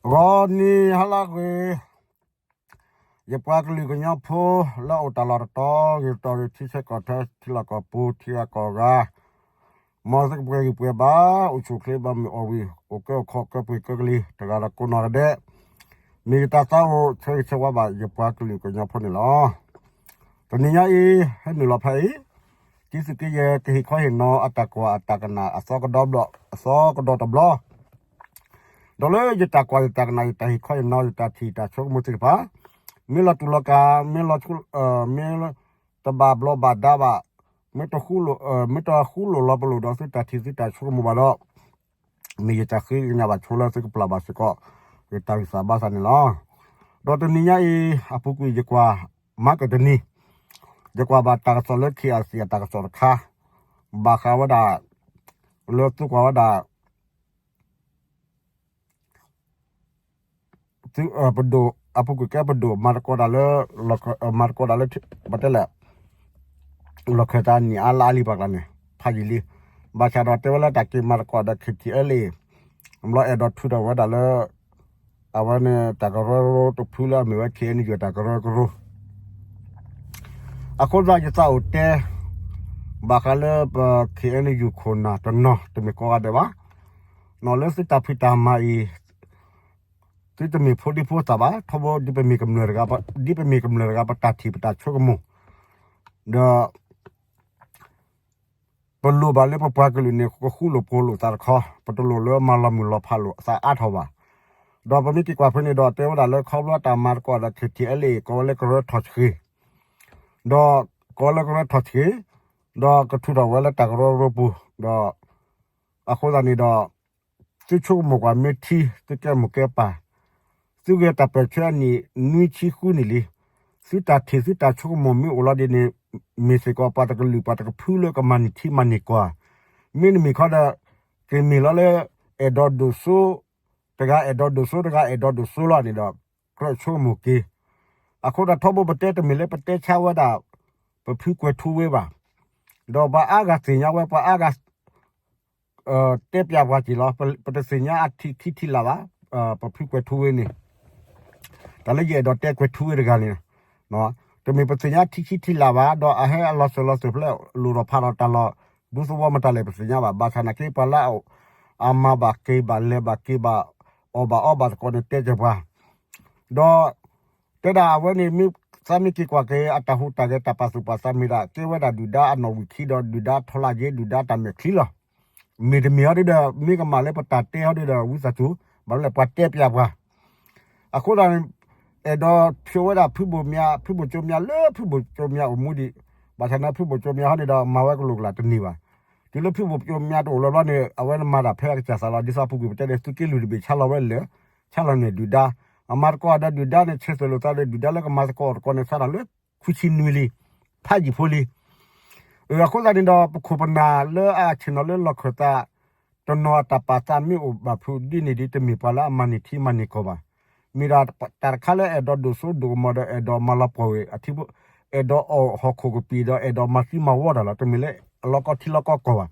ဂီၤနံၤဟါလၢအဂ့ၤ, ယပှၤကလုာ်ကညီဖိလၢအိၣ်တၢ်လီၢ်တတီၤဂ့ၤတတီၤဂ့ၤ ထံဆၢကီၢ်ဆၢ ထံလီၢ်ကီၢ်ပူၤ ထံဂၤကီၢ်ဂၤ, မ်သုကပှဲၤဂံၢ်ပှဲၤဘါ, အိၣ်ဆူၣ်အိၣ်ချ့ ဘၣ်မုာ်အီၣ်ဝံၣ်, အိၣ်ကဲအိၣ်ခီ ကၢပှ့ၤကၢကလံၤ တဂၤဒီးကိးနီၢ်ဂၤဒဲး, မ့ၢ်ယတၢ်သးအိၣ် ဆၢဂ့ၤဆၢဝါဘၣ် ယပှၤကလုာ်ကညီဖိန့ၣ်လီၤ. တနံၤညါအံၤ ဟဲနုာ်လီၤဖဲအံၤ, တံသုးက့ယဲၢ် ကဟ့ၣ်ခီဟ့ၣ်နီၤ အတၢ်ကွၢ်အတၢ်ကနၣ် အသီကဒီဘျီ အသီကဒီတဘျီ, ဒီးလၢယတၢ်ကွၢ်ယတၢ်ကနၣ် ယတၢ်ဟ့ၣ်ခီဟ့ၣ်နီၤ ယတၢ်ထံၣ်တၢ်ဆိကမိၣ်သ့ၣ်တဖၣ်, မ့ၢ်လီၤတူာ်လီၤကာ် မ့ၢ်လီၤ, မ့ၢ်တဘၣ်ဘျီးဘၣ်ဒါဘၣ်, မ့ၢ်တဃူလိာ်, မ့ၢ်တဃူလိာ်လီၤပလိာ်ဒီး သုတၢ်ထံၣ်သုတၢ်ဆိကမိၣ်ဘၣ်ဒီး မ့ၢ်ယတၢ်ဃ့ကညးဘၣ်ဆိလၢသုကပျၢ်ဘၣ်စ့ၢ်ကီး ယတၢ်ဂံၢ်စၢ်ဘါစၢ်န့ၣ်လီၤ. ဒီးတနံၤညါအံၤ အပူၤကွံာ်ယကွၢ် မၤကတနံၤ, ယကွၢ်ဘၣ်တၢ်ကစီၣ်လၢ ခ့အၣ်စံၣ် အတၢ်ကစီၣ်တခါ, ဘၣ်ဃးဝဲဒၣ် လၢသုကွၢ်ဝဲဒၣ် ပဒိၣ်, အပူၤကွံာ်ကဲပဒိၣ် မၤသကိးတၢ်လၢ, မၤသကိးတၢ်လၢ ပတဲလဲၣ်, လီၢ်ခၢၣ်သးနံၣ်အါလါအါလံပှၤကျါန့ၣ် ဖးယံာ်လံ. ဘၣ်ဆၣ်ဒီးတဲဝဲလၢတၢ်က့ၤမၤသကိးဒီး ခ့ၣ်ထံၣ်အဲလ့ၣ်, ဘျီအဲၣ်ဒိးထုးထီၣ်ဝဲဒၣ်လၢ အဝဲန့ၣ်တၢ်ကရၢကရိတဖုလၢအမ့ၢ်ဝဲ ခ့ၣ်အဲၣ်ယူၣ် တၢ်ကရၢကရိ အဃိသတးယသးအိၣ်တဲ ဘၣ်ဃးလၢပ ခ့ၣ်အဲၣ်ယူၣ် ခိၣ်နၢ်တနီၤ တမ့ၢ်ကိးဂၤဒဲးဘၣ်, လၢသုတၢ်ဖံးတၢ်မၤအံၤ သုတမ့ၢ်ဖိဒံဖိသၣ်ဘၣ်, ထီဘိဒ်ပမ့ၢ်ကမျၢၢ်တဂၤ, ဒ်ပမ့ၢ်ကမျၢၢ်တဂၤ ပတၢ်ထံၣ်ပတၢ်ဆိကမိၣ်, ဒီး ပလိၣ်ဘၣ်လၢပပှၤကလုာ်န့ၣ် ကဃူလိာ်ဖိးလိာ်သးတခီ, ပတလိၣ်လၢမၤလီၤမုၢ်လီၤဖးလိာ်သးအါထီၣ်ဘၣ်. ဒီးပမ့ၢ်က့ၤကွၢ်ဖဲန့ၣ်ဒီး တဲဝဲဒၣ်လၢခီဖျိတၢ်မၤသကိးဒီး ခ့ၣ်ထံၣ်အဲလ့ၣ် ကိးဝဲလၢကရၢထီၣ်ဆှ့, ဒီးကိးဝဲလၢကရၢထီၣ်ဆှ့, ဒီးကထုးထီၣ်ဝဲလၢတၢ်ကရၢကရိပူၤ, ဒီး အဃိသတးန့ၣ်ဒီး သုဆိကမိၣ်ကွၢ်မ့ၢ်ထံ သုကဲမိၢ်ကဲပၢ်, သုဂဲၤတၢ်ပၢၢ်ဆၢအနံၣ်နွံဆံဃုနံၣ်လံ. သုတၢ်ထံၣ်သုတၢ်ဆိကမိၣ်မ့ၢ်အိၣ်လီၤဒ်န့ၣ် မ့ၢ်စ့ၢ်ကီးပှၤတကလုာ်ပှၤတကဖုလၢကမၤန့ၢ်ထံမၤန့ၢ်ကီၢ်ဧါ. မ့တမ့ၢ်ခီဒီး ကမ့ၢ်လီၤလၢ အဲၣ်ဒိးဒိၣ်စိ တဂၤအဲၣ်ဒိးဒိၣ်စိ တဂၤအဲၣ်ဒိးဒိၣ်စိလီၤန့ၣ်ဒီး ကြၢးဆိကမိၣ်က့ၤ. အဃိသတးထီဘိပတဲတမ့ၢ်လၢပတဲဆါဝဲဒၣ် ပဖုကွဲၤထူဝ့ဘၣ်. ဒီးပှၤအါဂၤသ့ၣ်ညါဝဲ ပှၤအါဂၤ တဲပျးပှၤက့ၤလီၤ. ပတသ့ၣ်ညါအထံခံထံလာ်ဘၣ်, ပဖုကွဲၤထူဝ့န့ၣ် တၢ်လၢယအဲၣ်ဒိးတဲကွဲၤထူဝ့တဂၤန့ၣ်, တမ့ၢ်ပသ့ၣ်ညါထံခံထံလာ်ဘၣ်, ဒီးအဟဲအလီၤစၢၤလီၤသွဲၣ်ဖဲလဲၣ် လိၣ်ထီၣ်ဖးထီၣ်တၢ်လီၢ် ဒူသဝီမတၤလဲၣ်ပသ့ၣ်ညါဘၣ်. ဘၣ်ဆၣ်နာ်က့ ပှၤလၢအမၤဘၣ်က့ၤဘၣ်လဲၤဘၣ်က့ၤဘၣ် အီၣ်ဘၣ်အီဘၣ်သကိးန့ၣ် တဲကၢၤပှၤ ဒီး တဲဒၣ်အဝဲန့ၣ် မ့ၢ်သးမ့ၢ်က့ၤကွၢ်က့ၤ အတၢ်ဟူးတၢ်ဂဲၤ တၢ်ပာ်သူၣ်ပာ်သးမ့ၢ်ဒၣ် ကဲဝဲဒၣ်ဒုၣ်ဒါအနီၣ်ဝံာ်ခံဒီး ဒုၣ်ဒါထီလၢ်က့ၤ ဒုၣ်ဒါတၢ်မဲာ်ချံလီၤ. မ့တမ့ၢ်ဟီဒ်ဒီး မ့ၢ်ကမၣ်လၢပတၢ်တဲဟီဒ်ဒီး ဝံသးစူၤ ဘၣ်မနုၤလဲၣ် ပှၤတဲပျးပှၤ အဃိသတးန့ၣ် အဲၣ်ဒိးဆိဝဲဒၣ်ဖုဘိၣ်မၠး ဖုဘိၣ်ကၠိမၠးလၢဖုဘိၣ်ကၠိမၠးအိၣ်မူဒံး, ဘၣ်ဆၣ်န့ၣ် ဖုဘိၣ်ကၠိမၠးဟီန့ၣ်ဒီး မၤဝဲကလိာ်ကလာ်တန့ၢ်ဘၣ်. တုၤလၢဖုဘိၣ်ကၠိမၠးတအိၣ်လၢၤဘျီန့ၣ် အဝဲမၤတၢ်ဖဲအကစၢ်သးလီၤ. ဒ်သိးပူၤကွံာ်ပတဲန့ၣ် သုးက့လွံၢ်တဘ့ၣ် ဆါလီၤဝဲလၢာ်, ဆါလီၤန့ၢ်ဒုၣ်ဒါ, အမၤသကိးဒီးဒုၣ်ဒါန့ၣ် ဆဲးသွဲၣ်လိာ်သးဒီးဒုၣ်ဒါလၢကမၤသကိးအီၤတကီန့ၣ် စးထီၣ်လၢခွံဆံနွံလံ, ဖးယံာ်ဖိလံ. အဃိသတးန့ၣ်ဒီး ပခိၣ်ပနၢ်လၢအဆ့ၣ်နီၤလၢလီၢ်ခၢၣ်သး တနီၤအတၢ်ပာ်သးမ့ၢ်အိၣ်ဘၣ်ဖုးဒ်န့ၣ်ဒ် တမ့ၢ်ပှၤလၢအမၤန့ၢ်ထံမၤန့ၢ်ကီၢ်ဘၣ်. မ့ၢ်ဒၣ်တၢ်တခါလၢအဲၣ်ဒိးဒိၣ်စိဒိၣ်ကမီၤဒီး အဲၣ်ဒိးမၤလီၤပှီၢ်ဝဲအထံ, အဲၣ်ဒိးအီၣ်ဟီၣ်ခိၣ်ကပံာ်ဒီး အဲၣ်ဒိးမၤသံမၤဝီတၢ်လီၤ. တမ့ၢ်လၢအလီၢ်ကီထံလီၢ်ကီကီၢ်ဘၣ်.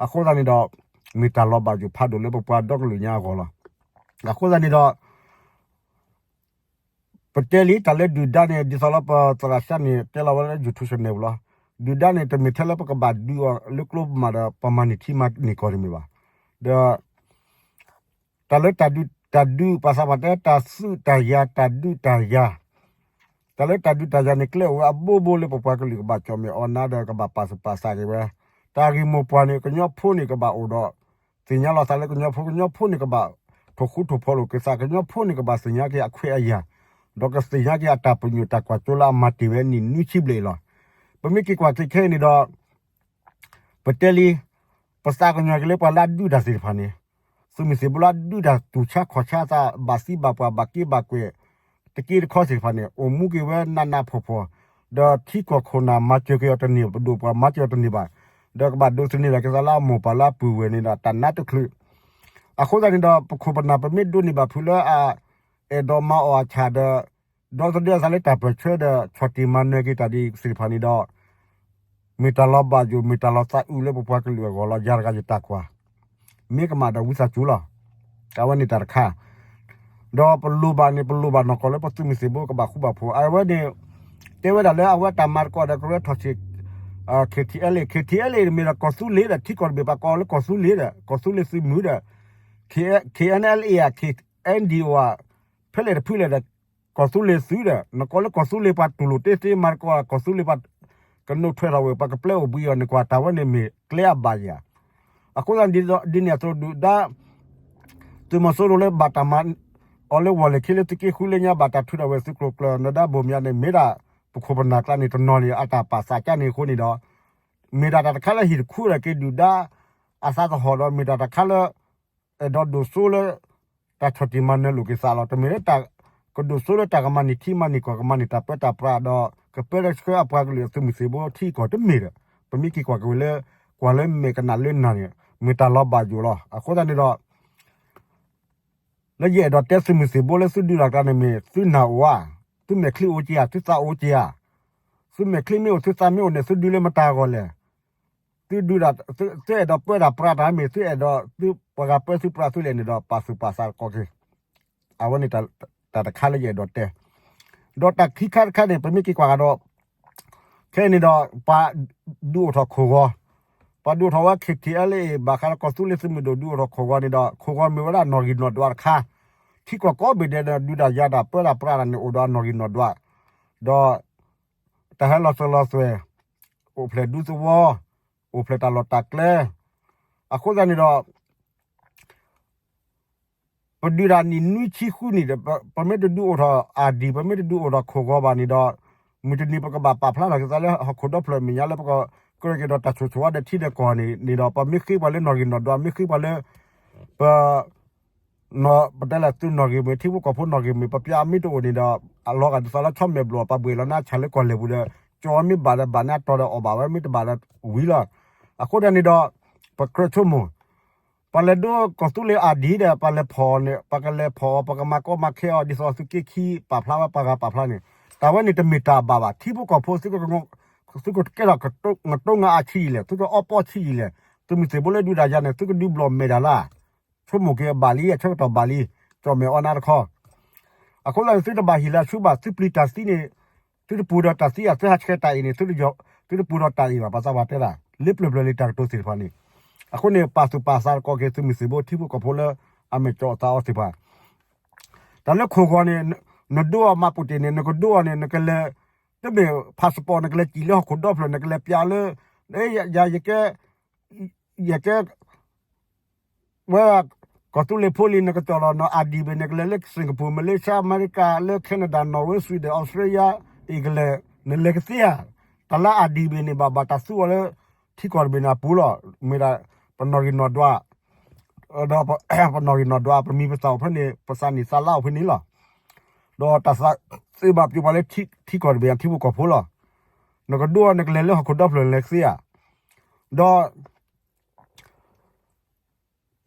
အဃိသတးန့ၣ်ဒီး မ့ၢ်တၢ်လီၤဘၣ်ယိၣ်ဖးဒိၣ်လၢပပှၤဒီကလုာ်ညါအဂီၢ်လီၤ. အဃိသတးန့ၣ်ဒီး ပတဲလံ တၢ်လၢဒုၣ်ဒါန့ၣ် ဒ်သိးလၢပသရၣ်စၢ်န့ၣ် တဲလီၤဝဲလၢ YouTube channel ပူၤလီၤ. ဒုၣ်ဒါန့ၣ် တမ့ၢ်ထဲလၢပကဘၣ်ဒုးအီၤလၢကျိပူၤမးဒီး ပမၤန့ၢ်ထံမၤန့ၢ်ကီၢ်တမ့ၢ်ဘၣ်. ဒီး တၢ်လၢတၢ်ဒုး တၢ်ဒုးပှၤသးပှၢ်တဲ တၢ်သုးတၢ်ယၤ တၢ်ဒုးတၢ်ယၤ တၢ်လၢတၢ်ဒုးတၢ်ယၤန့ၣ် ကျဲအိၣ်ဝဲအဘိဘိလၢပပှၤကလုာ်ကဘၣ်ကၠီၣ်မဲာ်အီၣ်နါဒီး ကဘၣ်ပာ်သူၣ်ပာ်သးက့ၤဝဲ. တၢ်ဂ့ၢ်မိၢ်ပှၢ်န့ၣ် ကညီဖိန့ၣ်ကဘၣ်အိၣ်ဒီး သ့ၣ်ညါလီၤသးလၢကညီဖိ, ကညီဖိန့ၣ်ကဘၣ်ထိၣ်ဃူထိၣ်ဖိးလိာ်က့ၤသး, ကညီဖိန့ၣ်ကဘၣ်သ့ၣ်ညါက့ၤအခွဲးအယာ်, ဒီးကသ့ၣ်ညါက့ၤအတၢ်ပညိၣ်တၢ်ကွၢ်စိလၢအမၤတ့ၢ်ဝဲနံၣ်နွံဆံဘျဲၣ်အံၤလီၤ. ပမ့ၢ်က့ၤကွၢ်က့ၤခဲအံၤန့ၣ်ဒီး ပသးကညီၤက့ၤလၢပှၤလၢအဒုးတၢ်သ့ၣ်တဖၣ်န့ၣ်, သုးမုၢ်သံၣ်ဘိလၢအဒုးတၢ်တူၢ်ဆါခီၣ်ဆါသး ဘၣ်သံဘၣ်ပှၢ် ဘၣ်က့ဘၣ်ကွဲး တက့တခီသ့ၣ်တဖၣ်န့ၣ် အိၣ်မူက့ၤဝဲနးနးဖှီၣ်ဖှီၣ်, ဒီးထံကီၢ်ခိၣ်နၢ်မၤစၢၤက့ၤအီၤတန့ၢ်ဘၣ်, ပဒိၣ်ပှၤမၤစၢၤအီၤတန့ၢ်ဘၣ်, ဒီးကဘၣ်ဒိးသန့ၤဒၣ်က့ၤသးလၢအမိၢ်ပၢ်လၢအပုၢ်ဝဲၢ်န့ၣ်ဒီး တၢ်နါတချုး. အဃိသတးန့ၣ်ဒီး ပခိၣ်ပနၢ်ပမ့ၢ်ဒိးန့ၢ်ဘၣ်ဖုးလၢအ အဲၣ်ဒိးမၤအီၣ်အဆၣ်ဒီး ဒီသဒၢအသးလၢတၢ်ပၢၢ်ဆၢဒီး ဆီၣ်တံၢ်မၤနၢၤက့ၤတၢ်ဒ်သ့ၣ်တဖၣ်န့ၣ်ဒီး မ့ၢ်တၢ်လီၤဘၣ်ယိၣ် မ့ၢ်တၢ်လီၤသးအုးလၢပပှၤကလုာ်အဂီၢ်လီၤ. ယၤတဂၤယတၢ်ကွၢ် မ့ၢ်ကမၣ်ဒီးဝံသးစူၤလီၤ. အဝဲန့ၣ်တၢ်တခါ, ဒီးပလိၣ်ဘၣ်န့ၣ် ပလိၣ်ဘၣ်နီၢ်ကီၢ်လၢပသုးမုၢ်သံၣ်ဘိကဘၣ်ဃူဘၣ်ဖိး အဝဲန့ၣ် တဲဝဲဒၣ်လၢအဝဲတၢ်မၤသကိးဒီးကရၢထီၣ်ဆံး KTLA, KTLA မ့ၢ်ဒီးကီၢ်သူလ့ၤဒီး ထံကီၢ်တဘ့ၣ်ပှၤကိးလၢကီၢ်သူလ့ၤဒီး ကီၢ်သူလ့ၤသုးမုၢ်ဒီး KNLA ဧါ KNDO ဧါ ဖဲလဲၣ်တဖုလဲၣ်ဒီး ကီၢ်သူလ့ၤသုးဒီး နကိးလၢကီၢ်သူလ့ၤပှၤတူၢ်လိာ်တ့သ့မၤသကိး ကီၢ်သူလ့ၤပှၤ ကနိးထွဲထီၣ်ဝဲ ပှၤကပျဲအိၣ်ဘှံးအီၤန့ၣ် ကွၢ်တၢ်ဝဲန့ၣ်မ့ၢ်ကျဲအဘၣ်ယၤ အဃိသတးဒ်န့ၣ်အသိးဒုၣ်ဒါ သုးမီၤစိရိၤလၢဘၣ်တၢ်မၤ အီၤလၢဝီၢ်လ့ၢ်ခံလၢသုးက့ဃုလၢညါ ဘၣ်တၢ်ထုးထီၣ်ဝဲသုးကျိၤကျၢၤ နဒါဘိၣ်မၠါန့ၣ် မ့ၢ်ဒၣ်ပခိၣ်ပနၢ်ကျါန့ၣ်တနီၤန့ၣ် အတၢ်ပာ်သးကါန့ၣ်အဃိန့ၣ်ဒီး မ့ၢ်ဒၣ်တၢ်တခါလၢဟံၣ်တခူဒီးက့ၤဒုၣ်ဒါ အသးသဟီၣ်ဒီး မ့ၢ်ဒၣ်တၢ်တခါလၢ အဲၣ်ဒိးဒိၣ်စိလၢ တၢ်ဆီၣ်တံၢ်မၤနၢၤလိာ်က့ၤသးလီၤ. တမ့ၢ်လၢ ကဒိၣ်စိလၢတၢ်ကမၤန့ၢ်ထံမၤန့ၢ်ကီၢ် ကမၤန့ၢ်တၢ်ပၢတၢ်ပြးဒီး ကပၢတၢ်ဆှၢအပှၤကလုာ်အသုးမုၢ်သံၣ်ဘိထံကီၢ်တမ့ၢ်ဒီး ပမ့ၢ်က့ၤကွၢ်က့ၤဝဲလၢ ကွၢ်လၢမဲာ်ကနၣ်လၢနၢ်န့ၣ် မ့ၢ်တၢ်လီၤဘၣ်ယိၣ်လီၤ. အဃိသတးန့ၣ်ဒီး လၢယအဲၣ်ဒိးတဲသုးမုၢ်သံၣ်ဘိလၢသုဒုးတၢ်ကျါန့ၣ်မ့ၢ် သုနၢ်အိၣ်ဧါ, သုမဲာ်ချံအိၣ်က့ၤဧါ, သုသးအိၣ်က့ၤဧါ, သုမဲာ်ချံမ့ၢ်အိၣ်သုသးမ့ၢ်အိၣ်န့ၣ် သုဒုးလၢမတၤအဂီၢ်လဲၣ်. သုဒုးဒၣ် သုအဲၣ်ဒိးပၢတၢ်ပြးတၢ်မ့ၢ် သုအဲၣ်ဒိးသုပှၤဂၤပၢသုပြးသုလဲၣ်န့ၣ်ဒီး ပာ်သူၣ်ပာ်သးတကီၢ်က့ၤ အဝဲန့ၣ်တၢ်တခါလၢယအဲၣ်ဒိးတဲ ဒီးတၢ်ခံခါတခါန့ၣ် ပမ့ၢ်က့ၤကွၢ်ကဒီး ခဲအံၤန့ၣ်ဒီး ပှၤဒုးအိၣ်ထီၣ်ခိၣ်ဂီၤ, ပှၤဒုးအိၣ်ထီၣ်ဝဲ KTLA ဘၣ်ဃးဒီးကီၢ်သူလ့ၤသုးမုၢ်ဒိၣ်ဒုးအိၣ်ထီၣ်ခိၣ်ဂီၤန့ၣ်ဒီး ခိၣ်ဂီၤမ့ၢ်ဝဲဒၣ်နီၣ်ဂံၢ်နီၣ်ဒွးတခါ, ထံကီၢ်ကိးဘ့ၣ်ဒဲးဒီး ဒုးတၢ်ယၤတၢ်ပၢတၢ်ပြးတၢ်န့ၣ် အိၣ်ဒီးအနီၣ်ဂံၢ်နီၣ်ဒွး, ဒီး တၢ်ဟဲလီၤစၢၤလီၤသွဲၣ်, အိၣ်ဖျဲၣ်ဒူသဝီ, အိၣ်ဖျဲၣ်တၢ်လီၢ်တၢ်ကျဲ, အဃိသတးန့ၣ်ဒီး ပဒုးတၢ်နံၣ်နွံဆံဃုနံၣ်ဒီး ပမ့ၢ်တဒုးအိၣ်ထီၣ်အၣ်ဒံၣ် ပမ့ၢ်တဒုးအိၣ်ထီၣ်ခိၣ်ဂီၤဘၣ်န့ၣ်ဒီး မုၢ်တနံၤပကဘၣ်ပာ်ဖျါထီၣ်က့ၤသးလၢဟီၣ်ခိၣ်ဒီဖျၢၣ်မဲာ်ညါလၢပကကြၢးက့ၤဒီးတၢ်ဆိၣ်ဆိၣ်ဝါဒီးထံဒီးကီၢ်န့ၣ်န့ၣ်ဒီး ပမ့ၢ်ဃ့ပှၤလၢနီၣ်ဂံၢ်နီၣ်ဒွး မ့ၢ်ဃ့ပှၤလၢ ပ ပတဲလၢသုးနီၣ်ဂံၢ်မ့ၢ် ထံဖိကီၢ်ဖိနီၣ်ဂံၢ်မ့ၢ် ပပျးမ့ၢ်တအိၣ်န့ၣ်ဒီး အလီၤဂာ်ဒ်သိးလၢဆီမဲာ်ဘျီၣ် ပှၤဘှ့ၣ်လီၤနါဆၣ်လၢကီၢ်လဲၢ်ပူၤဒီး ကၠီမ့ၢ်ဘၣ်ဒီးဘၣ်န့ၣ်အတီၤဒီးအီၣ်ဘၣ်ဝဲ မ့ၢ်တဘၣ်ဒီးဝံၤလီၤ. အဃိန့ၣ်ဒီး ပကြၢးဆိကမိၣ် ပှၤလဲၤဒိကီၢ်သူလ့ၤအၣ်ဒံၣ်ဒီး ပှၤလဲၤဖီၣ်န့ၣ် ပကလဲၤဖီၣ်အီၤ ပကမၤကီမၤခဲအီၤ ဒ်သိးသုးက့ခံပာ်ဖျါဝဲ ပှၤဂၤပာ်ဖျါန့ၣ် တၢ်ဝဲန့ၣ်တမ့ၢ်တၢ်ဘၣ်ဘၣ် ထံဖိကီၢ်ဖိ သုကကဲထီၣ် နတိငါအါဆံးယံာ်လဲၣ် သုကအီပီဆံးယံာ်လဲၣ် သုးမုၢ်သံၣ်ဘိလၢဒုးတၢ်ယၤန့ၣ် သုကဒုးဘျီၣ်မဲာ်တၢ်လၢ ဆိကမိၣ်က့ၤအဘၣ်လံ အဆၢကတီၢ်ဘၣ်လံ ကၠီၣ်မဲာ်အီနါတခီ အဃိသတးန့ၣ် သုတဘၣ်ဟ့ၣ်လၢဆူဘၣ် သုပျံၤတၢ်သံန့ၣ် သုတပူၤဒီးတၢ်သံဧါ သုဟးဆှဲးတၢ်အံၤန့ၣ် သုတပူၤဒီးတၢ်အံၤဘၣ် ပှၤသးပှၢ်တဲဒၣ် လၢပျၢၤပျၢၤလံတၢ်ကတိၤသ့ၣ်တဖၣ်န့ၣ် အဃိန့ၣ် ပာ်သူၣ်ပာ်သးတကီၢ်က့ၤ သုးမုၢ်သံၣ်ဘိထံဖိကီၢ်ဖိလၢ အမဲာ်ကၠီအသးအီသ့ၣ်တဖၣ် တၢ်လၢခိၣ်ဂီၤန့ၣ် နဒိအီၤမၤပူၤတ့ၢ်န့ၣ် နကဒိအီၤန့ၣ် နကလဲၤ တမ့ၢ် passport နကလဲၤစံၣ်လၢဟီၣ်ခိၣ်ဒီဖျၢၣ် နကလဲၤပျးလၢ ယၤယကဲ ယကဲ ဝဲ ကီၢ်သူလ့ၤဖိလံ နကတီၢ်လီၤနီၢ်အၣ်ဒံၣ်ဘ့ၣ် နကလဲၤလၢ Singapore, Malaysia, America, လၢ Canada, Norway, Sweden, Australia, England နလဲၤကသ့ဧါ. တၢ်လၢအၣ်ဒံၣ်ဘ့ၣ်န့ၣ် ဘၣ်ဘၣ်တၢ်သူအီၤလၢ ထံကီၢ်တဘ့ၣ်န့ၣ်အပူၤလီၤ. မ့ၢ်ဒၣ် ပနီၣ်ဂံၢ်နီၣ်ဒွး ဒီးပနီၣ်ဂံၢ်နီၣ်ဒွး ပမံၤပသၣ်အိၣ်ဖဲန့ၣ် ပသးနံၣ်သးလါအိၣ်ဖဲန့ၣ်လီၤ. ဒီးတၢ်သးသ့ဘၣ်ပျိၤပှၤလၢထံကီၢ်တဘ့ၣ်ထံဖိကီၢ်ဖိလီၤ. နကဒိအီၤ နကလဲၤလၢဟီၣ်ခိၣ်ဒီဖျၢၣ်လဲၤကသ့ဧါ. ဒီး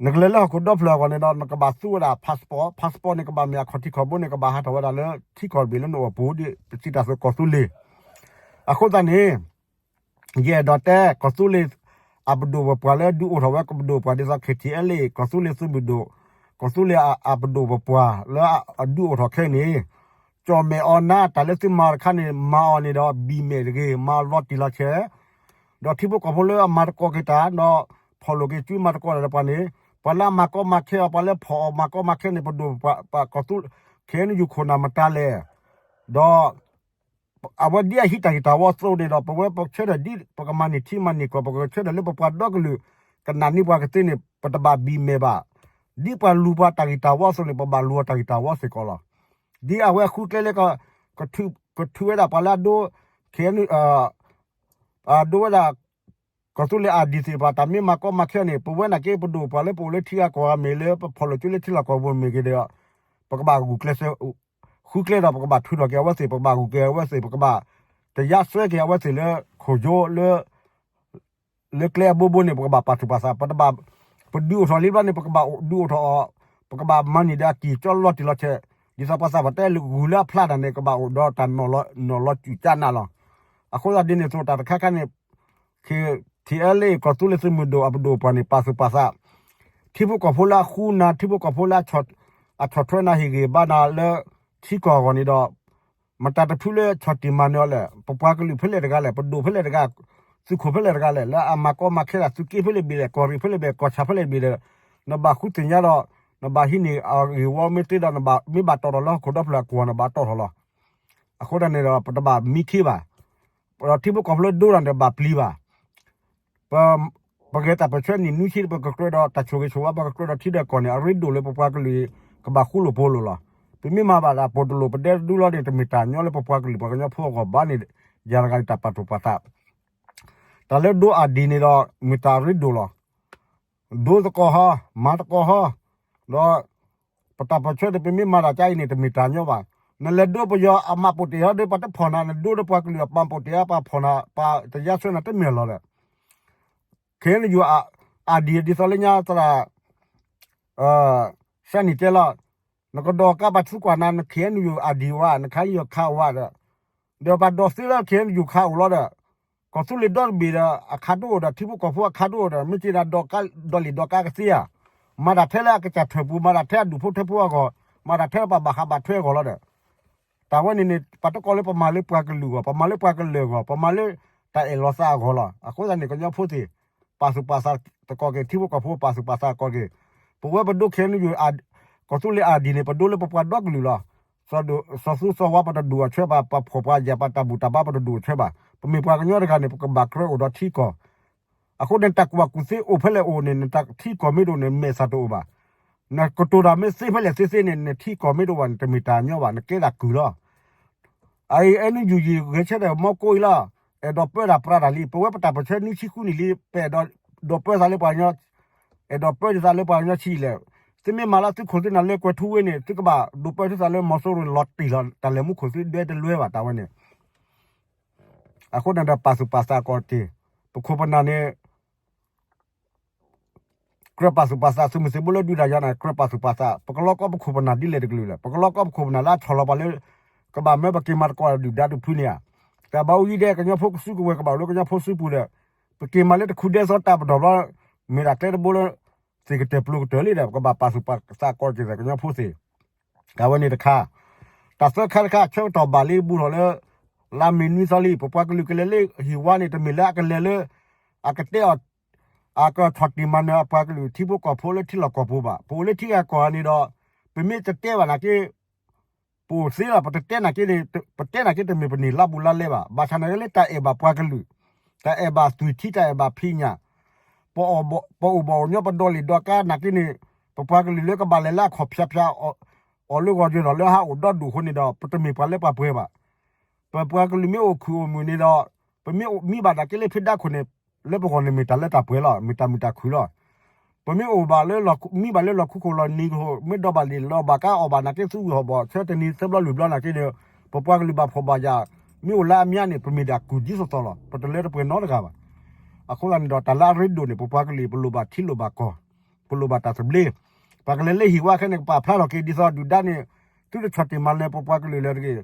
နကလဲၤလၢဟီၣ်ခိၣ်ဒီဖျၢၣ်အဂီၢ်န့ၣ်ဒီး နကဘၣ်သူဝဲဒၣ် passport, passport န့ၣ် ကဘၣ်မ့ၢ်အခီၣ်ထံးခီၣ်ဘိန့ၣ် ကဘၣ်ဟးထီၣ်ဝဲဒၣ်လၢထံကီၢ်တဘ့ၣ်လၢနအိၣ်အပူၤ ဒ်ပစံးတၢ်သိးကီၢ်သူလ့ၤ အဃိသတးန့ၣ် ယအဲၣ်ဒိးတဲ ကီၢ်သူလ့ၤ အပဒိၣ်ပပှၢ်လၢဒုးအိၣ်ထီၣ်ဝဲကပဒိၣ်ပှၢ် ဒ်သိး KTLA ကီၢ်သူလ့ၤသုးမုၢ်ဒိၣ် ကီၢ်သူလ့ၤအပဒိၣ်ပပှၢ်လၢအဒုးအိၣ်ထီၣ်ခဲအံၤန့ၣ် ကၠီၣ်မဲာ်အီနါ တၢ်လၢသုမၤတခါန့ၣ် မၤအီၤန့ၣ်ဒီး ဘံၣ်မဲာ်တဂ့ၤ မၤလီၤတံၢ်လီၤဆဲး ဒီးထံဖိကီၢ်ဖိလၢအမၤသကိးက့ၤတၢ် ဒီးဖီၣ်လိာ်က့ၤစုမၤသကိးတၢ်ဒီးပှၤန့ၣ် ပှၤလၢအမၤကီမၤခဲအီၤ ပှၤလၢဖီၣ်အီၤမၤကီမၤခဲန့ၣ် ပဒိၣ်ပပှၢ် ကီၢ်သူ ခဲအံၤန့ၣ် ယူၢ်ခိၣ်နၢ်မတၤလဲၣ် ဒီး အဝဲဒ်အဟံးတၢ်ဂ့ၢ်တၢ်ဝီအသိးန့ၣ်ဒီး ပဝဲပဆၢထၢၣ်ဒ်ပကမၤန့ၢ်ထံမၤန့ၢ်ကီၢ် ပကဆၢထၢၣ်လၢပပှၤဒီကလုာ် ကနာ်န့ၢ်ပှၤကသ့န့ၣ် ပတဘၣ်ဘံၣ်မဲာ်ဘၣ်. ဒ်ပှၤလူၤပှၤတၢ်ဂ့ၢ်တၢ်ဝီအသိးန့ၣ် ပဘၣ်လူၤအီၤတၢ်ဂ့ၢ်တၢ်ဝီစ့ၢ်ကီးလီၤ. ဒ်အဝဲဃုကျဲလၢ ကထုးဝဲဒၣ်ပှၤလၢအဒိ ခဲအံၤန့ၣ် အဒိဝဲဒၣ် ကီၢ်သူလ့ၤအၣ်ဒံၣ်သ့ၣ်တဖၣ် တၢ်မ့ၢ်မၤကီမၤခဲန့ၣ် ပဝဲနာ်က့ပဒိၣ်ပှၤလၢပအိၣ်လၢထံဂၤကီၢ်ဂၤမ့ၢ်လၢ ပဖီၣ်လိာ်စုလၢထံလီၢ်ကီၢ်ပူၤမ့ၢ်ဂ့ၤဒီး ပကဘၣ်ဂုာ်ကျဲးစၢး ဃုကျဲဒီး ပကဘၣ်ထုးထီၣ်က့ၤအဝဲသ့ၣ် ပကဘၣ်ဂုာ်ကျဲးအဝဲသ့ၣ် ပကဘၣ် တယါစွဲက့ၤအဝဲသ့ၣ်လၢ ခိၣ်ယိလၢ လၢကျဲအဘိဘိန့ၣ် ပကဘၣ်ပာ်သူၣ်ပာ်သး ပတဘၣ် ပဒုးအိၣ်ထီၣ်လံဘျီန့ၣ် ပကဘၣ်ဒုးအိၣ်ထီၣ်အီၤ ပကဘၣ်မၤန့ၢ်ဒီးအကံၢ်ကၠီလီၤတံၢ်လီၤဆဲး ဒ်သိးပှၤသးပှၢ်တဲလၢဂုၤလၢအဖျါတၢ်န့ၣ် ကဘၣ်အိၣ်ဒီးတၢ်နီၢ်လီၤစူၣ်ကၠးနးလီၤ. အဃိသတးဒ်န့ၣ်အသိး တၢ်တခါခါန့ၣ် KTLA ကီၢ်သူလ့ၤသုးမုၢ်ဒိၣ်အပဒိၣ်ပှၢ်န့ၣ် ပာ်သူၣ်ပာ်သး ထံဖိကီၢ်ဖိလၢအဃူနၤ ထံဖိကီၢ်ဖိလၢအဆီၣ် အဆီၣ်ထွဲနၤဟ့ၣ်ဂံၢ်ဘါနၤလၢ ထံကီၢ်အဂီၢ်န့ၣ်ဒီး မတၤတဖုလၢဆီၣ်တံၢ်မၤနၢၤအီၤလဲၣ်. ပပှၤကလုာ်ဖဲလဲၣ်တဂၤလဲၣ်, ပဒိၣ်ဖဲလဲၣ်တဂၤ, သုးခိၣ်ဖဲလဲၣ်တဂၤလဲၣ်, လၢအမၤကီမၤခဲဒၣ်သုးက့ဖဲလဲၣ်ဘ့ၣ်လဲၣ်, ကီၢ်ရ့ၣ်ဖဲလဲၣ်ဘ့ၣ်, ကီၢ်ဆၣ်ဖဲလဲၣ်ဘ့ၣ်ဒီး နဘၣ်ဃုသ့ၣ်ညါဒီး နဘၣ်ဟံးန့ၢ်အဂ့ၢ်ဝီမ့ၢ်သ့ဒီး နဘၣ်မ့ၢ်ဘၣ်တီၣ်ထီၣ်လၢဟီၣ်ခိၣ်ဒီဖျၢၣ်အကွီၢ် နဘၣ်တီၣ်ထီၣ်လီၤ. အဃိသတးန့ၣ်ဒီး ပတဘၣ်မံခ့ဘၣ်. ဒီးထံဖိကီၢ်ဖိလၢဒိတၢ်န့ၣ်တဘၣ်ပျံၤဘၣ်. ပ ပဂဲၤတၢ်ပၢၢ်ဆၢနံၣ်နွံဆံ ပကကြၢးဒီးတၢ်ဆိၣ်ဂ့ၤဆိၣ်ဝါ ပကကြၢးဒီးထံဒီးကီၢ်န့ၣ် အရ့ဒိၣ်လၢပပှၤကလုာ် ကဘၣ်ဃူလိာ်ဖိးလိာ်လီၤ. ပမ့ၢ်မၤဘၣ်ဒၣ်ပိာ်တလိာ် ပဒဲတဒူလီၤန့ၣ် တမ့ၢ်တၢ်ညီလၢပပှၤကလုာ်ပှၤကညီဖိအဂီၢ်ဘၣ်န့ၣ် ယၤတဂၤန့ၣ်တၢ်ပာ်သူၣ်ပာ်သး တၢ်လၢဒိအၢ်ဒံၣ်န့ၣ်ဒီး မ့ၢ်တၢ်အရ့ဒိၣ်လီၤ. ဒိသကိးဟီ, မၤသကိးဟီ, ဒီး ပတၢ်ပၢၢ်ဆၢဒီး ပမ့ၢ်မၤတၢ်ကါအံၤန့ၣ် တမ့ၢ်တၢ်ညီဘၣ်. နလဲၤဒိပယီၤအမးပိာ်တ့ၢ်ဟီဒီး ပှၤတဖီၣ်နၤ, နဒိဒီးပှၤကလုာ်အပာ်ပိာ်တ့ၢ်အပာ်ဖီၣ်နၤ ပာ်တယါဆၢနၤတမ့ၢ်လီၤဒီး ခဲအံၤနယူၤ အၢ်ဒံၣ် ဒ်သိးလၢညါသရၣ် စဲနံၣ်တဲလီၤ, နကဒိးကါပှၤသံကွၢ်နၤ န ခဲအံၤနယူၤ အၢ်ဒံၣ်ဝဲ, နခါယီၤခးအိၣ်ဝဲဒီး, ဒီးပှၤဒိးသ့လၢ ခဲအံၤနယူၤ ခးအိၣ်လီၤဒီး, ကီၢ်သူလ့ၤဒီတဘ့ၣ်ဒီး အခးဒိၣ်အိၣ်ဒီး ထံဖိကီၢ်ဖိအခးဒိၣ်အိၣ်ဒီး မ့ၢ်က့ၤဒၣ်ဒိးလံာ်ဒိးကါကသ့ဧါ, မၤတၢ်ထဲလၢအကစၢ်ထၢၣ်ပူၤ, မၤတၢ်ထဲအဒူၣ်ဖိထၢဖိအဂီၢ်, မၤတၢ်ထဲလၢပှၤဘၣ်ဃးဘၣ်ထွဲအဂီၢ်လီၤဒီး တၢ်ဝဲန့ၣ်န့ၣ် ပှၤတကိးလၢပမၤလၢပှၤကလုာ်အဂီၢ်, ပမၤလၢပှၤကလုာ်အဂီၢ်, ပမၤလၢတၢ်အဲၣ်လီၤသးအဂီၢ်လီၤ. အဃိသတးန့ၣ် ကညီဖိသ့ၣ် ပာ်သူၣ်ပာ်သးသကိးက့ၤ, ထံဖိကီၢ်ဖိပာ်သူၣ်ပာ်သးသကိးက့ၤ, ပဝဲပဒိခဲအံၤနယူၤ ကီၢ်သူလ့ၤအၢ်ဒံၣ်န့ၣ် ပဒိလၢပပှၤဒီကလုာ်လီၤ. စီၤသူစီၤဝါပတဒူၣ်အီၤဆၢဘၣ်, ပှၤဖှီၣ်ပှၤယာ်ပှၤတၢ်ဘူၣ်တၢ်ဘါပတဒူၣ်အီၤဆၢဘၣ်. ပမ့ၢ်ပှၤကညီတဂၤန့ၣ် ပကဘၣ်ကြၢးအိၣ်ဒီးထံကီၢ် အဃိန့ၣ် တၢ်ကူၣ်ဘၣ်ကူၣ်သ့အိၣ်ဖဲလဲၣ်အိၣ်န့ၣ် နတၢ်ထံကီၢ်မ့ၢ်တအိၣ်န့ၣ် မဲာ်ဆှးတအိၣ်ဘၣ်. နကတိၤတၢ်မ့ၢ်သ့ဖဲလဲၣ်သ့သ့န့ၣ် နထံကီၢ်မ့ၢ်တအိၣ်ဘၣ်န့ၣ် တမ့ၢ်တၢ်ညီဘၣ်, နကဲဒၣ်ကုၢ်လီၤ. အအံၤ အဲနယူၤယံၤ ဂဲၤဆၢထၢၣ်မီကိးအံၤလီၤ. အဲၣ်ဒိးပၢတၢ်ပြးတၢ်လံ, ပဝဲပတၢ်ပၢၢ်ဆၢနွံဆံဃုနံၣ်လံ, ပအဲၣ်ဒိးပၢသးလၢပှၤကညီ, အဲၣ်ဒိးပၢဒ်သးလၢပှၤကညီဆံးလဲၣ်. သုမ့ၢ်မၤလၢသုခိၣ်သုနၢ်လၢကွဲၤထူဝ့န့ၣ် သုကဘၣ်ဒိးပၢသုသးလၢမီၤစိရိၤလီၤတံၢ်လီၤ တၢ်လဲၤမူခိၣ်သုဒွဲတလွဲဘၣ်တၢ်ဝဲန့ၣ် အဃိန့ၣ်ဒီးပာ်သူၣ်ပာ်သးကီးတ့ၢ်, ပခိၣ်ပနၢ်န့ၣ် ကြၢးပာ်သူၣ်ပာ်သး, သုးမုၢ်သံၣ်ဘိလၢဒုးတၢ်ယၤန့ၣ် ကြၢးပာ်သူၣ်ပာ်သး, ပကလီကီပခိၣ်ပနၢ်ဒ်လဲၣ်တကလုာ်လဲၣ်, ပကလီကီပခိၣ်ပနၢ်လၢအဆီၣ်လီၤပှၤလၢ ကဘၣ်မၢပက့ၤမၤသကိးဒုၣ်ဒါတဖုန့ၣ်ဧါ. တၢ်ဘၣ်အူယံၤဒဲး ကညီဖိကစုကဝဲၤကဘၣ်အိၣ်လၢကညီဖိစုပူၤဒီး ပက့ၤမၤလၢတခူဒဲသီတၢ်ပနီၣ်ဘျီ မ့ၢ်ဒၣ်ကျဲတဘိလၢ သ့ၣ်ကတၢၢ်ပျိၤကတၢၢ်လံဒီး ပကဘၣ်ပာ်သူၣ်ပာ်သးကီးတ့ၢ်ဒီး ကညီဖိသ့ၣ် တၢ်ဝဲန့ၣ်တခါ, တၢ်သၢခါတခါ ဆၢကတီၢ်ဘၣ်လံ ဘူးထီၣ်လၢ လါမ့ၤနွံသီလံ, ပပှၤကလုာ်ကလဲၤလၢဟံၣ်ဝါန့ၣ် တမ့ၢ်လၢအကလဲၤလၢ အကတဲအီၤ အကဆီၣ်တံၢ်မၤနၢၤအပှၤကလုာ်ထံဖိကီၢ်ဖိလၢထံလီၢ်ကီၢ်ပူၤဘၣ်. ပအိၣ်လၢထံဂၤကီၢ်ဂၤန့ၣ်ဒီး ပမ့ၢ်တတဲဘၣ်နာ်က့ ပအိၣ်သ့လီၤ, ပတတဲနာ်က့န့ၣ် ပတဲနာ်က့တမ့ၢ်ပန့ၢ်လါဘူးလါလဲဘၣ်. ဘၣ်ဆၣ်နာ်က့လၢတၢ်အဲၣ်ဘၣ်ပှၤကလုာ်, တၢ်အဲၣ်ဘၣ်သွံၣ်ထံ တၢ်အဲၣ်ဘၣ်ဖံးညၣ်, ပ ပအိၣ်ဘၣ်အိၣ်ညီ ပဒိးလံာ်ဒိးကါနာ်က့န့ၣ် ပပှၤကလုာ်လၢကဘၣ်လဲၤလၢအခီၣ်ဖၠါဖၠါ အီၣ်လၢဂီၤယွၤထီၣ်လၢဟးအိၣ်ဒီဒူၣ်အဃိန့ၣ်ဒီး ပတမ့ၢ်ပှၤလၢပှၤပှဲၤဘၣ်. ပပှၤကလုာ်မ့ၢ်အိၣ်ခုၣ်အိၣ်မုာ်န့ၣ်ဒီး ပမ့ၢ်မံဘၣ်နာ်က့လၢဖံးဒါခိၣ်န့ၣ် လၢပဂီၢ်န့ၣ်မ့ၢ်တၢ်လၢတၢ်ပှဲၤလီၤ, မ့ၢ်တၢ်မုာ်တၢ်ခုၣ်လီၤ. ပမ့ၢ်အိၣ်ဘၣ်လၢ မံဘၣ်လၢလီၢ်ခူခိၣ်လီၢ်နံၤခိၣ် မ့ၢ်ဒိးဘၣ်လံာ်လီၤဘၣ်ကါအီၣ်ဘၣ်နာ်က့ သူဝံၤဟီၣ်ဘီၣ်ဆၢတနံၤသၢဘျီလွံၢ်ဘျီနာ်က့ဒီး ပပှၤကလုာ်ဘၣ်ဖှီၣ်ဘၣ်ယာ် မ့ၢ်အိၣ်လၢအမံၤန့ၣ် ပမ့ၢ်ဒၣ်ကုၢ်ဒ်သိးသိးလီၤ. ပတလၢတပှဲၤနီတဂၤဘၣ်. အဃိသတးန့ၣ်ဒီး တၢ်လၢအရ့ဒိၣ်န့ၣ် ပပှၤကလုာ် ပလိၣ်ဘၣ်ထံလိၣ်ဘၣ်ကီၢ်, ပလိၣ်ဘၣ်တၢ်သဘျ့. ပှၤကလဲၤလၢဟံၣ်ဝါခဲန့ၣ် ကပာ်ဖျါထီၣ်က့ၤဒ်သိးဒုၣ်ဒါန့ၣ် သုတဆီၣ်တံၢ်မၤနၢၤပပှၤကလုာ်လၢၤတဂ့ၤ.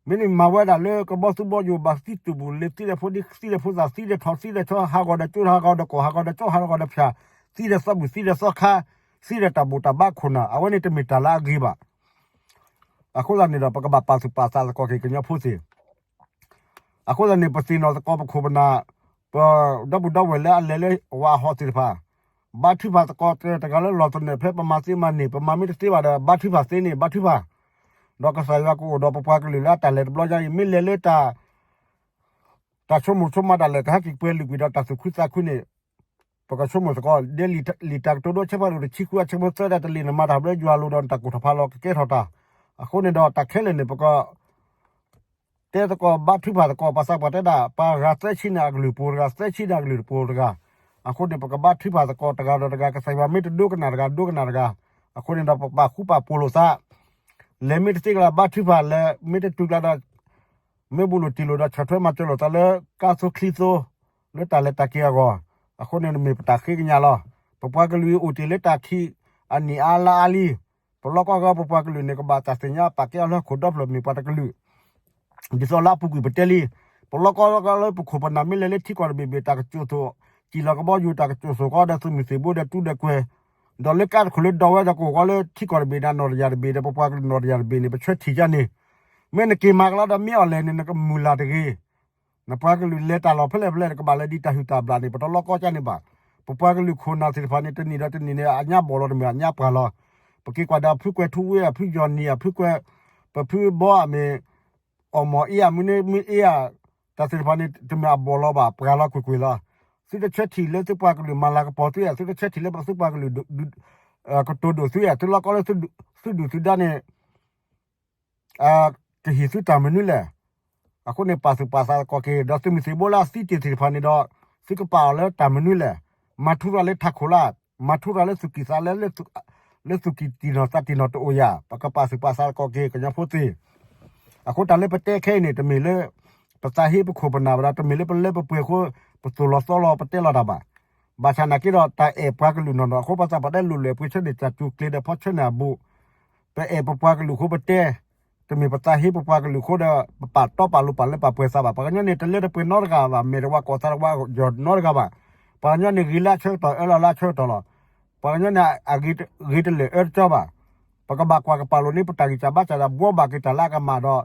မ့မ့ၢ်မၤဝဲဒၣ်လၢကဘီသူဘီယိာ် ဘၣ်သံတူၢ်ပူၤလၢသံဒီးဖိဒံ သံဒီးဖိသၣ် သံဒီးထိၣ် သံဒီးဆီ ဟးဂီၤဒီးကၠိ ဟးဂီၤဒီးကိၣ် ဟးဂီၤဒီးကၠိ ဟးဂီၤဒီးဖၠၣ် သံဒီးသီဘူၣ် သံဒီးသီခါ သံဒီးတၢ်ဘူၣ်တၢ်ဘါခိၣ်နၢ် အဝဲန့ၣ်တမ့ၢ်တၢ်လၢအဂ့ၤဘၣ်. အဃိသတးန့ၣ်ဒီး ပကဘၣ်ပာ်သူၣ်ပာ်သးသကိးက့ၤကညီဖိသ့ၣ် အဃိသတးန့ၣ် ပသ့ၣ်နီၣ်သကိးပခိၣ်ပနၢ် ပဒီပုၢ်ဒီဝဲၢ်လၢအလဲၤလၢဝၤအဟီၣ်သ့ၣ်တဖၣ် ဘါထုကဖၣ်သကိးတဂၤလၢလီၢ်သနၢၣ် ဖဲပမၤသ့မၤန့ၢ် ပမၤမ့ၢ်တသ့ဘၣ်ဒီး ဘါထုကဖၣ်သ့န့ၣ် ဘါထုကဖၣ်, ဒီးကစၢ်ယွၤကအိၣ်ဒီးပပှၤကလုာ်လၢအတၢ်လဲၤတဘျီညါအံၤ မ့ၢ်လဲၤလၢတၢ် တၢ်ဆိကမိၣ်ဆိကမးဒၣ်လဲာ် ကဟဲက့ၤပှဲၤလုာ်ကွံာ်ဒီးတၢ်သူၣ်ခုသးခုန့ၣ် ပကဆိကမိၣ်သကိး ဒ်လံာ်တၢ်ကတိၤဒိဆၢဖးဒိၣ်တဆံဃုအဆၢဖိသၢဒၣ်တလံာ်န့ၣ် မၤတၢ်ဘျၢယွၤလိၤဒီးနတၢ်ကိၢ်ထီၣ်ဖးလီၤကကဲထီၣ်တၢ်. အဃိန့ၣ်ဒီးတၢ်ခဲလၢာ်န့ၣ် ပက တဲသကိးဘါထုကဖၣ်သကိး ပှၤသးပှၢ်တဲဒၣ် ပှၤဂၤသၢဆံန့ၣ်အကလုၢ်ပူၤတဂၤ သၢဆံန့ၣ်အကလုၢ်ပူၤတဂၤ, အဃိန့ၣ် ပကဘါထုကဖၣ်သကိးတဂၤဒီးတဂၤ ကစၢ်ယွၤမ့ၢ်တဒိကနၣ်တဂၤ ဒိကနၣ်တဂၤ, အဃိန့ၣ်ဒီး ပကဘၣ်ဃူပာ်ပိာ်လိာ်သး, လဲၤမ့ၢ်တသ့ကလၢ်ဘါထုကဖၣ် လဲၤမ့ၢ်တတုၤကျါဒီး မ့ၢ်ဘူးလိာ်တံၢ်လိာ်ဒီး ဆီၣ်ထွဲမၤစၢၤလိာ်သးလၢကါသိချံသိ လၢတၢ်လဲၤတၢ်က့ၤအဂီၢ်, အဃိန့ၣ်မ့ၢ်ပတၢ်ဃ့ကညးလီၤ. ပပှၤကလုာ်အံၤအိၣ်တ့ၢ်လၢတၢ်ခံးအနံၣ်အါလါအါလံ ပလီၢ်ကီၢ်ဂီၤ ပပှၤကလုာ်န့ၣ် ကဘၣ်တၢ်သ့ၣ်ညါပာ်ကဲအီၤလၢဟီၣ်ခိၣ်ဒီဖျၢၣ်မ့ၢ်ပှၤတကလုာ်, ဒ်သိးလၢအပူၤကွံာ်ပတဲလံ, ပလီၢ်ကီၢ်ဂီၤလၢပခိၣ်ပနၢ်မ့ၢ်လဲၤလၢထံကီၢ်တဘ့ၣ်ဘ့ၣ် တၢ်ကစူၣ်သိး, စံၣ်လီၤကဘီယူၤ တၢ်ကစူၣ်သိးကီးဒီးသုးမုၢ်သံၣ်ဘိဒီးတူဒီးကွဲၤ, ဒီးလၢကါတခိၣ်လၢဒီဝဲဒီးကအိၣ်ဃီလၢထံကီၢ်တဘ့ၣ်ဒီးနီၣ်တယၢ်တဘ့ၣ်ဒီး ပပှၤကလုာ်နီၣ်တယၢ်တဘ့ၣ်န့ၣ် ပဆၢထံၣ်ယါန့ၣ်, မ့ၢ်နက့ၤမၤကလီဒီးမ့ၢ်အီၤလဲၣ်န့ၣ် နကမုၢ်လၢ်တဂ့ၤ. နပှၤကလုာ်လဲၤတၢ်လီၢ်ဖဲလဲၣ်ဖဲလဲၣ် နကဘၣ်လဲၤဒ်တၢ်ဟုၣ်တၢ်ဘျၣ်န့ၣ် ပတလီကီကၢန့ၣ်ဘၣ်. ပပှၤကလုာ်ခိၣ်နၢ်သ့ၣ်တဖၣ်န့ၣ် တနံၣ်ဒီးတနံၣ်န့ၣ် အညါဘီၣ်လီၤတမ့ၢ်အညါပှၢ်လီၤ. ပက့ၤကွၢ်ဒီးဖုကွဲၤထူဝ့ အဖုယီၢ်နံၣ် အဖုကွဲၤ ပဖုဘီအမ့ၢ် အီၣ်မီၢ်အ့ၣ်ဧါ မုၢ်န့ၢ်မုၢ်အ့ၣ်ဧါ, တၢ်သ့ၣ်တဖၣ်န့ၣ် တမ့ၢ်အဘီၣ်လီၤဘၣ် ပှၢ်လီၤကွ့ၢ်ကွ့ၢ်လီၤ. သုတဆၢထံၣ်လၢသုပှၤကလုာ်မၤလၤကပီၤသုဧါ, သုတဆၢထံၣ်လၢသုပှၤကလုာ် ကတိၤဒိၣ်သုဧါ, သုလီၤကီလၢသုဒုၣ်သုဒါန့ၣ် ကဟ့ၣ်သုတၢ်မနုၤလဲၣ်. အဃိန့ၣ် ပာ်သူၣ်ပာ်သးသကိးက့ၤ ဒီးသုးမုၢ်သံၣ်ဘိလၢအသံတ့ၢ်သ့ၣ်တဖၣ်န့ၣ်ဒီး သုကပာ်အီၤလၢတၢ်မနုၤလဲၣ်. မၤထူရၤလၢထးခိၣ်လၢ်, မၤထူရၤလၢသူၣ်ကံၢ်သးလဲ, လၢသူၣ်ကံၢ်တံၢ်နီၢ်သးတံၢ်နီၢ်တအိၣ်ဧါ. ပကပာ်သူၣ်ပာ်သးသကိးက့ၤ ကညီဖိသ့ၣ်. အဃိတၢ်လၢပတဲခဲအံၤန့ၣ် တမ့ၢ်လၢ ပသးဟ့ပခိၣ်ပနၢ်ဝဲဒၣ်, တမ့ၢ်လၢပလၢပပှဲၤအဃိ ပသိၣ်လီၤသီလီၤပတဲလီၤတၢ်ဘၣ်. ဘၣ်ဆၣ်နာ်က့ဒီး တၢ်အဲၣ်ပှၤကလုာ်နီၢ်နီၢ်အဃိ ပသးပှၢ်တဲလိာ်လၢပှဲၤဆၢန့ၣ် တၢ်စူၤကျဲၤဒီးဖီဆၢန့ၢ်အဘူး. ပအဲၣ်ပပှၤကလုာ်အဃိပတဲ, တမ့ၢ်ပသးဟ့ပပှၤကလုာ်အဃိဒီး ပပာ်တီပာ်လိၤပာ်လၢပာ်ပှဲၤသးဘၣ်. ပှၤကညီန့ၣ် တလၢတပှဲၤနီတဂၤဘၣ်, မဲာ်တဝါကိၢ်သးတဝါယီၢ်နီတဂၤဘၣ်. ပှၤကညီန့ၣ် ဂ့ၤလၢအဆၢကတီၢ် အၢလီၤလၢအဆၢကတီၢ်လီၤ. ပှၤကညီန့ၣ် ဂ့ၤတလၢာ်အၢတကၠီဘၣ်. ပကဘၣ်ကွၢ်ကပာ်လိာ်န့ၢ် ပတၢ်ဂံၢ်စၢ်ဘါစၢ်ဒီး ဘှီဘၣ်က့ၤတၢ်လၢအကမၣ်ဒီး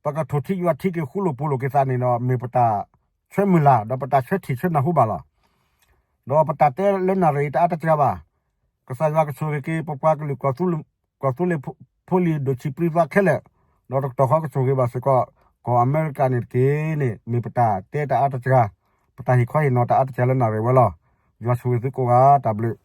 ပကထိၣ်ထံယွၤထံက့ၤ ဃူလိာ်ဖိးလိာ်က့ၤသးန့ၣ်ဒီး မ့ၢ်ပတၢ်ဆၢမုၢ်လၢ် ဒီးပတၢ်ဆၢထံၣ်ဆၢနၢ်ဟူဘၣ်လီၤ. ဒီးပတၢ်တဲလၢနၣ်ရံၣ်အံၤတအါတစှၤဘၣ်. ကစၢ်ယွၤကဆိၣ်ဂ့ၤက့ၤ ပပှၤကလုာ် ကီၢ်သူလ့ၤဖိလံၤဒိၣ်ဆံးပြံသးခဲလၢာ်, ဒီးတကတီၢ်ဃီကဆိၣ်ဂ့ၤဘၣ်စ့ၢ်ကီး ကီၢ်အမဲရကၤန့ၣ်တက့ၢ်န့ၣ် မ့ၢ်ပတၢ်တဲတအါတစှၤ, ပတၢ်ဟ့ၣ်ခီဟ့ၣ်နီၤတအါတစှၤလၢနၣ်ရံၣ်ဝဲလီၤ. ယွၤဆိၣ်ဂ့ၤသုကိးဂၤ တၢ်ဘျုး